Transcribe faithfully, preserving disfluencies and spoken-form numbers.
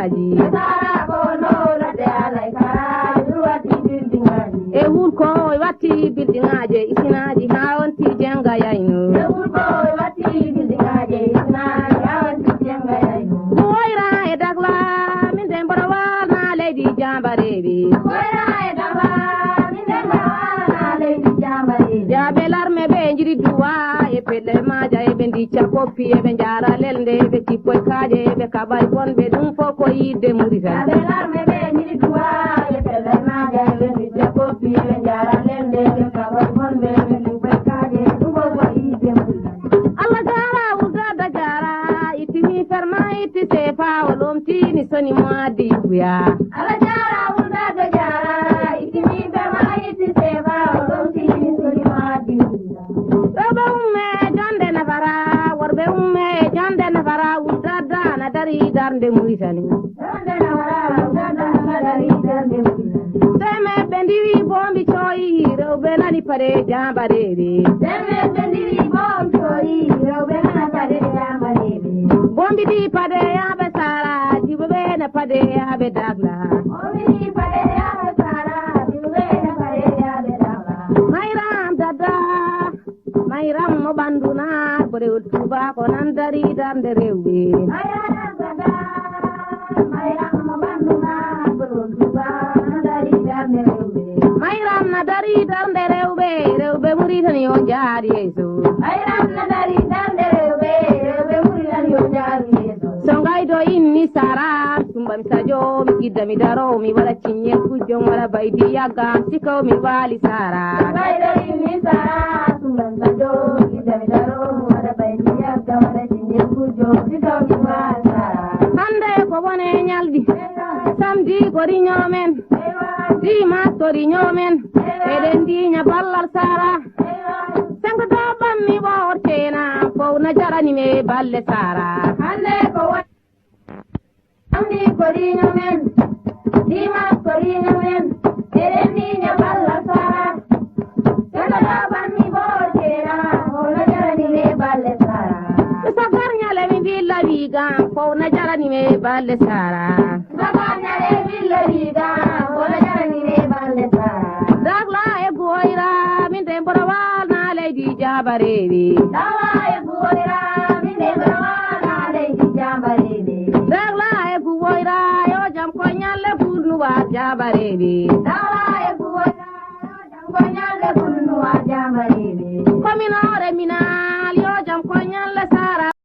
Aji. E wulko e watti bildiŋaaje isinaaji haa onti jenga yayno. Woyra e dagla min de mboro walna leydi jambareeɓe. Jaabe larme ɓe njiri duwa e pelle maaja e ɓe ndicca koppi e ɓe njaara lelde e ɓe tippoy kaaje e ɓe kaɓay bonɓe ɗum fof ko yidde Muritani. Allah jaara wulda da jaara ittini ferma itti sefa o lomtini soni mo addi yuɓuya. Allah jaara wulda da jaara ittini ferma itti sefa o lomtini soni mo addi yuɓuya. Rewɓe umme e jonde nafara, worɓe umme e jonde nafara, wulda da na dari darnde Muritani. Jonde nafara, wulda da na dari darnde Muritani. Seme ɓe ndiwi bombi coyi, rewɓe nani pade jambareeɓe. Seme ɓe ndiwi bombi coyi, rewɓe nana pade jambareeɓe. Bombi ɗi pade yaaɓe sara, jibo ɓe na pade yaaɓe dagla. Bombi ɗi pade yaaɓe sara, jibo ɓe na pade yaaɓe dagla. Mayram dada, mayram mo ɓandu naar, boɗewol tuba ko nan dari darnde rewɓe. Mayram dada, mayram mo ɓandu naar, boɗewol tuba ko nan dari darnde rewɓe. Mayram na dari darnde rewɓe, rewɓe Muritani yo njaar yeeso. Mayram na dari darnde rewɓe, rewɓe Muritani yo njaar yeeso. So ngaydo inni sara, sumbami sajo, mi gidda mi daro, mi waɗa ciññel kujjo, mi waɗa baydi yagga, sikaw mi waali sara. Ngaydo inni sara, sumbami sajo, mi gidda mi daro, mi waɗa baydi yagga, mi waɗa ciññel kujjo, sikaw mi waali sara. Hande ko wone ñaldi, samedi ko riño men, dimanche ko riño men, eɗen diña ballal sara. Sengo da bammi ɓoor ceena, fow na jarani me balle sara. Hande ko woni, samedi ko riño men, dimanche ko riño men, eɗen diña ballal sara. Sengo da bammi ɓoor ceena, fow na jarani me balle sara. Sagar ñale mi villa viga, fow na jarani me balle sara. Sagar ñale villa viga, fow na jarani me balle sara. Dagla e guwoyra, min de mboro walna leydi jabareeɓe. Dagla e guwoyra, min de mboro walna leydi jabareeɓe. Dagla e guwoyra, yo jam ko ñalle bulnuwa jabareeɓe. Dagla e guwoyra, yo jam ko ñalle bulnuwa jabareeɓe. Komin hoore minal, yo jam ko ñalle